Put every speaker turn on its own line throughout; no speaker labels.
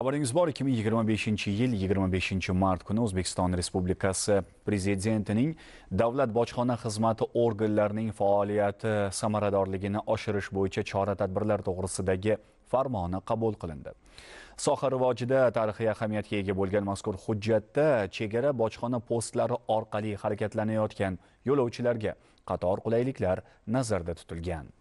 Xabaringiz bor, 2025-yil 25 mart kuni O'zbekiston Respublikasi Prezidentining davlat bojxona xizmati organlarining faoliyati samaradorligini oshirish bo'yicha chora-tadbirlar to'g'risidagi farmoni qabul qilindi. Soha rivojida tarixiy ahamiyatga ega bo'lgan mazkur hujjatda chegara bojxona postlari orqali harakatlanayotgan yo'lovchilarga qator qulayliklar nazarda tutilgan.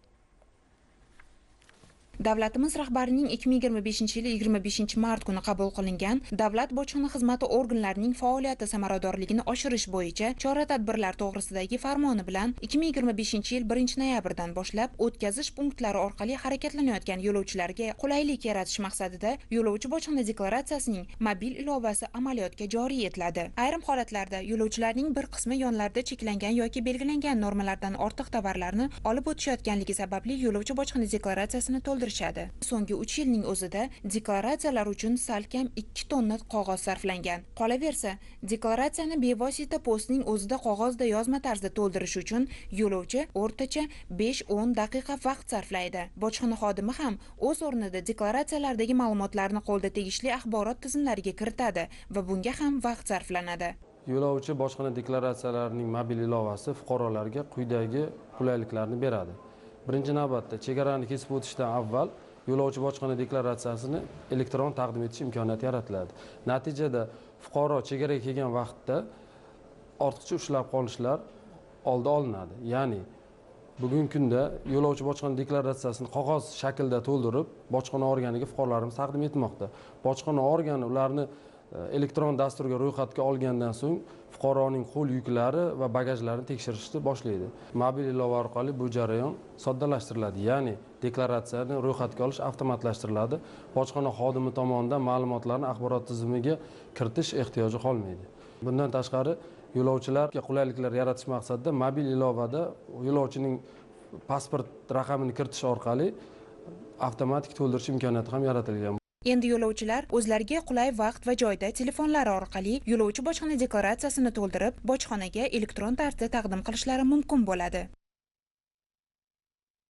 Davlatimiz rahbarining 2025-yil 25 mart kuni qabul qilingan Davlat bojxona xizmati organlarining faoliyati samaradorligini oshirish bo'yicha chora-tadbirlar to'g'risidagi farmoni bilan 2025-yil 1 noyabrdan boshlab o'tkazish punktlari orqali harakatlanayotgan yo'lovchilarga qulaylik yaratish maqsadida yo'lovchi bojxona deklaratsiyasining mobil ilovasi amaliyotga joriy etiladi. Ayrim holatlarda yo'lovchilarning bir qismi yonlarida cheklangan yoki belgilangan normalardan ortiq tovarlarni olib o'tishayotganligi sababli yo'lovchi bojxona deklaratsiyasini to'ldirishadi. So'nggi 3 yilning o'zida deklaratsiyalar uchun salkam 2 tonna qog'oz sarflangan. Qolaversa, deklaratsiyani bevosita postning o'zida qog'ozda yozma tarzda to'ldirish uchun yo'lovchi o'rtacha 5-10 daqiqa vaqt sarflaydi. Bojxona xodimi ham o'z o'rnida deklaratsiyalardagi ma'lumotlarni qo'lda tegishli axborot tizimlariga kiritadi va bunga ham vaqt sarflanadi.
Yo'lovchi bojxona deklaratsiyalarining mobil ilovasi fuqarolarga quyidagi qulayliklarni beradi. Birinchi navbatda, chegarani kesib o'tishdan avval yo'lovchi bojxona deklaratsiyasini elektron taqdim etish imkoniyati yaratiladi. Natijada fuqaro chegaraga kelgan vaqtda ortiqcha ushlab qolishlar oldi olinadi. Ya'ni bugungi kunda yo'lovchi bojxona deklaratsiyasini qog'oz shaklda to'ldirib, bojxona organiga fuqarolarimiz taqdim etmoqda. Bojxona organi ularni elektron dasturga ro'yxatga olgandan so'ng fuqaroning qo'l yuklari va bagajlarini tekshirishni boshlaydi. Mobil ilova orqali bu jarayon soddalashtiriladi, ya'ni deklaratsiyani ro'yxatga olish avtomatlashtiriladi. Bojxona xodimi tomonidan ma'lumotlarni axborot tizimiga kiritish ehtiyoji qolmaydi. Bundan tashqari, yo'lovchilarga qulayliklar yaratish maqsadida mobil ilovada yo'lovchining pasport raqamini kiritish orqali avtomatik to'ldirish imkoniyati ham yaratilgan.
Endi yo'lovchilar o'zlariga qulay vaqt va joyda telefonlari orqali yo'lovchi bojxona deklaratsiyasini to'ldirib, bojxonaga elektron tarzda taqdim qilishlari mumkin bo'ladi.